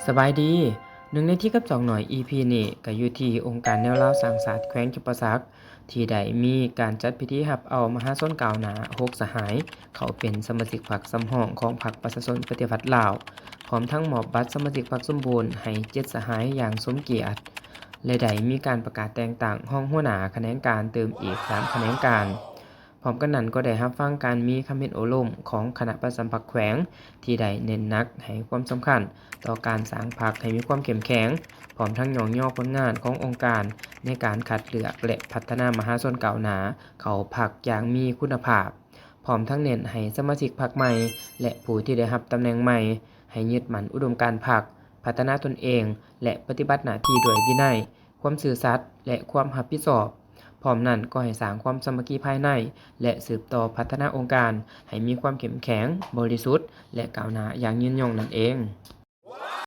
ສະບາຍດີ, ໜຶ່ງນາທີກັບສອງໜ້ອຍ ອີພີນີ້ ກໍຢູ່ທີ່ອົງການແນວລາວສ້າງຊາດແຂວງຈຳປາສັກ ທີ່ໄດ້ມີການຈັດພິທີຮັບເອົາມະຫາຊົນກ້າວໜ້າ ຫົກສະຫາຍ ເຂົ້າເປັນສະມາຊິກພັກສຳຮອງຂອງພັກປະຊາຊົນປະຕິວັດລາວ, ພ້ອມທັງມອບບັດສະມາຊິກພັກສົມບູນໃຫ້ເຈັດສະຫາຍຢ່າງສົມກຽດ ແລະ ໄດ້ມີການປະກາດແຕ່ງຕັ້ງຮອງຫົວໜ້າຂະແໜງການເຕີມອີກສາມຂະແໜງການ. ພ້ອມກັນນັ້ນກໍໄດ້ຮັບຟັງການມີຄຳເຫັນໂອ້ລົມຂອງຄະນະປະຈຳພັກແຂວງ ທີ່ໄດ້ເນັ້ນໜັກໃຫ້ຄວາມສຳຄັນຕໍ່ການສ້າງພັກໃຫ້ມີຄວາມເຂັ້ມແຂງ, ພ້ອມທັງຍ້ອງຍໍຜົນງານຂອງອົງການໃນການຄັດເລືອກ ແລະ ພັດທະນາມະຫາຊົນກ້າວໜ້າເຂົ້າພັກຢ່າງມີຄຸນນະພາບ, ພ້ອມທັງເນັ້ນໃຫ້ສະມາຊິກພັກໃໝ່ ແລະ ຜູ້ທີ່ໄດ້ຮັບຕຳແໜ່ງໃໝ່ ໃຫ້ຍຶດໝັ້ນອຸດົມການພັກ, ພັດທະນາຕົນເອງ ແລະ ປະຕິບັດໜ້າທີ່ດ້ວຍວິໄນ, ຄວາມຊື່ສັດ ແລະ ຄວາມຮັບຜິດຊອບ. ພ້ອມນັ້ນກໍໃຫ້ສ້າງຄວາມສາມັກຄີພາຍໃນ ແລະ ສືບຕໍ່ພັດທະນາອົງການໃຫ້ມີຄວາມເຂັ້ມແຂງ, ບໍລິສຸດ ແລະ ກ້າວໜ້າຢ່າງຍືນຍົງນັ້ນເອງ.